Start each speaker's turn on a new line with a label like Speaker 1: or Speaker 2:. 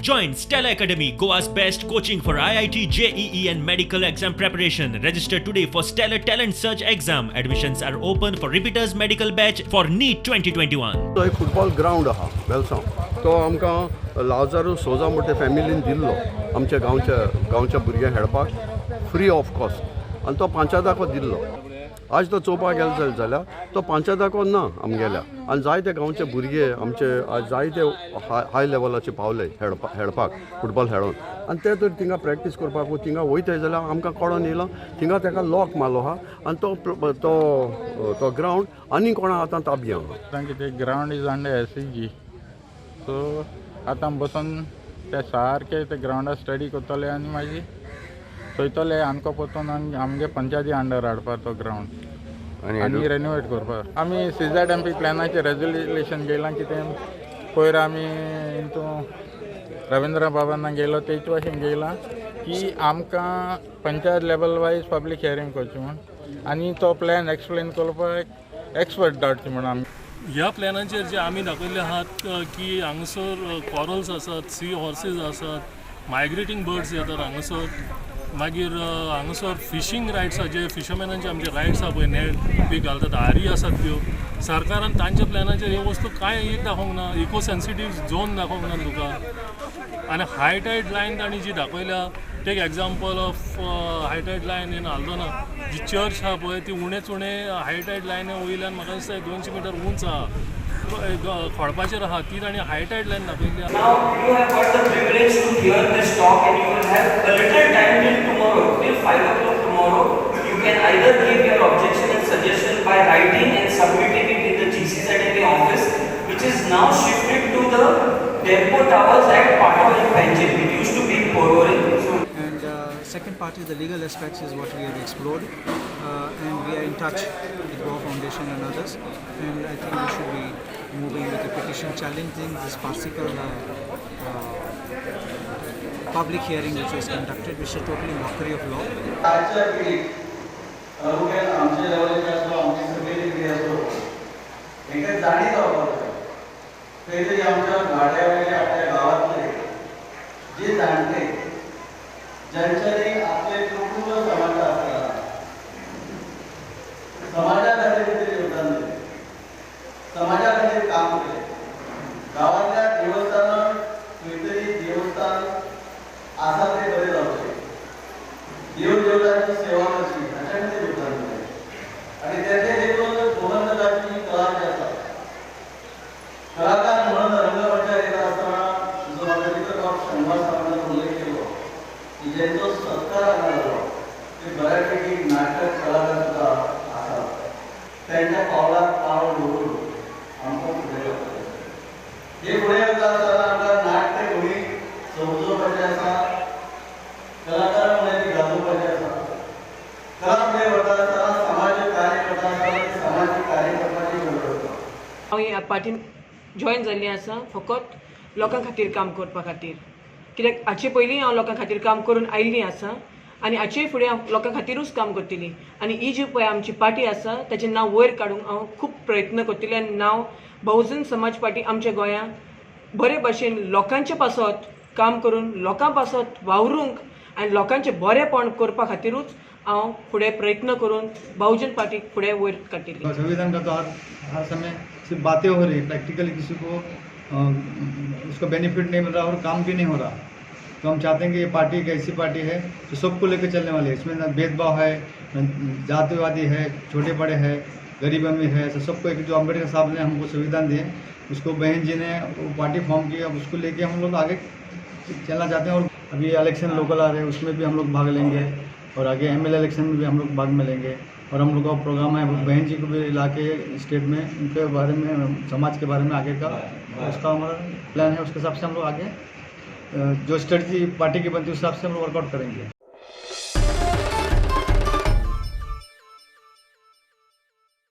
Speaker 1: Join Stella Academy, Goa's best coaching for IIT, JEE, and medical exam preparation. Register today for Stellar Talent Search exam. Admissions are open for repeaters medical batch for NEET 2021.
Speaker 2: तो एक football ground आहा वेलसांव, तो आमकां लाजारू सोजा म्हणटे फॅमिलीन दिल्लो आमच्या गांवच्या भुरग्यांक खेळपाक फ्री ऑफ कॉस्ट आनी तो पंचायताको दिल्लो. आज तो चोवपाक गेलो जाल्यार तो पंचायताको ना आमगेल्या आनी जायते गांवचे भुरगे आमचे आज जायते हाय लेवलाचे पावले खेळपाक फुटबॉल खेळोन आनी ते तर थिंगा प्रॅक्टीस करपाक थिंगा वयताय जाल्यार आमकां कळोन येयला थिंगा ताका लॉक मारलो आहा आनी तो तो तो ग्रावंड आनी कोणा आतां ताबी आहा.
Speaker 3: आतां कितें, ground is under SEG, so आतां बसून ते सारके ते ग्रावंडार स्टडी करतले आनी मागीर चोयतले आमकां परतून आमगे पंचायती अंडर हाडपाक तो ग्रावंड आनी रेनोवेट करपाक. आमी सीझेडएमपी प्लॅनाचेर रेजोल्युशन घेयलां. कितें, पयर आमी हितू रविंद्र बाबांना गेलो, तेच भाशेन घेयलां की आमकां panchayat level wise public hearing करची म्हूण आनी तो प्लॅन एक्सप्लेन करपाक एक्सपर्ट धाडची म्हूण आमी.
Speaker 4: ह्या प्लॅनाचेर जे आमी दाखयल्ले आहात की हांगासर कॉरल्स आसात, सी हॉर्सीस आसात, मायग्रेटींग बर्ड्स येतात हांगासर, मागीर हांगासर फिशींग रायट्स आसा, जे फिशरमॅनांचे आमचे रायट्स आहा पळय, नेट बी घालतात, हारी आसात त्यो. सरकारान तांच्या प्लॅनाचेर ह्यो वस्तू कांय एक दाखोवंक ना. इको सेन्सिटीव झोन दाखोवंक ना तुका आनी हाय टायड लायन तांणी जी दाखयल्या, take example of high tide line in Aldona, ji church आहा पळय ती उणेच उणें हाय टायड लायनी वयल्यान म्हाका दिसता 200 मिटर उंच आहा, खडपाचेर आहा, ती तांणी हाय टायड लायन दाखयल्ली आहा.
Speaker 5: Now you have got the privilege to hear this talk and you will have a little time till tomorrow, till 5 o'clock tomorrow. You can either give your objection and suggestion by writing and submitting it in the GCZMA office, which is now shifted to the Dempo Towers at Patto in Panjim. It used to be in Porvorim. So
Speaker 6: And second part is the legal aspects is what we have explored, and we are in touch with Goa Foundation and others, and I think we should be moving with a petition challenging this farcical public hearing which was conducted, which is totally mockery of law.
Speaker 7: आजच्या पिढीक, तालुक्यात आमच्या लेवलाचे असो, आमची सगळी पिढी असो, हेका जाणीव जावपाक जाय. खंय तरी आमच्या वाड्या वयले, आपल्या गांवांतले जे जाणटे, ज्यांच्यानी आपले कुटुंब समाज आसता, समाजा खातीर कितें योगदान दिलें, समाजा खातीर काम केलें, गांवांतल्या देवस्थानाक खंय तरी देवस्थान आसा ते बरें जावचें, देव देवतांची सेवा करची हाच्या खातीर योगदान दिलें आनी तेचे देखून गोमंतकाची कला जी आसा, कलाकार म्हणून रंगमंचार येता आसतना जो म्हाका रवींद्र शंबर साहेबांनी उल्लेख केलो की ज्यांचो सत्कार हांगा जालो, ते बऱ्यापैकी नाटक कलाकार सुद्दां आसात. त्यांच्या पावलाक पावल दवरून आमकां फुडें वचपाचें. हे फुडें वता आसतना आमकां नाट्यभुमी समजोवपाचें आसा, कलाकार म्हणून ती गाजोवपाचें आसा. कला फुडें वता आसतना, समाजीक कार्य करता आसतना ती समाजीक कार्य करपाची गरज आसा.
Speaker 8: हांव ह्या पार्टीन जॉयन जाल्ली आसा फकत लोकां खातीर काम करपा खातीर, कित्याक हाचे पयलीं हांव लोकां खातीर काम करून आयिल्ली आसा आनी हाचे फुडें हांव लोकां खातीरूच काम करतली. आनी ही जी पळय आमची पार्टी आसा, ताचें नांव वयर काडूंक हांव खूब प्रयत्न करतलें आनी नांव बहुजन समाज पार्टी आमच्या गोंयांत बरे भशेन लोकांचे पासत काम करून, लोकां पासत वावरूंक आनी लोकांचें बरेंपण करपा खातिरूच हांव फुडें प्रयत्न करून बहुजन पार्टीक फुडें वयर काडटली.
Speaker 9: संविधान का तो हर हर समय सिर्फ बातें हो रही, प्रैक्टिकली किसी को उसका बेनिफिट नहीं मिल रहा और काम भी नहीं हो रहा. तो हम चाहते हैं कि ये पार्टी एक ऐसी पार्टी है जो सबको लेकर चलने वाली है. इसमें न भेदभाव है, न जातिवादी है, छोटे बड़े है, गरीब अमीर है, ऐसा सबको एक जो अम्बेडकर साहब ने हमको संविधान दिए, उसको बहन जी ने वो पार्टी फॉर्म की, अब उसको लेके हम लोग आगे चलना चाहते हैं. और अभी इलेक्शन लोकल आ रहे हैं, उसमें भी हम लोग भाग लेंगे और आगे एमएलए इलेक्शन में भी हम लोग भाग में लेंगे. और हम लोग का प्रोग्राम है, बहन जी को भी ला के स्टेट में उनके बारे में, समाज के बारे में आगे का उसका हमारा प्लान है. उसके हिसाब से हम लोग आगे जो स्ट्रेटजी पार्टी की बनती है, उस हिसाब से हम लोग वर्कआउट करेंगे.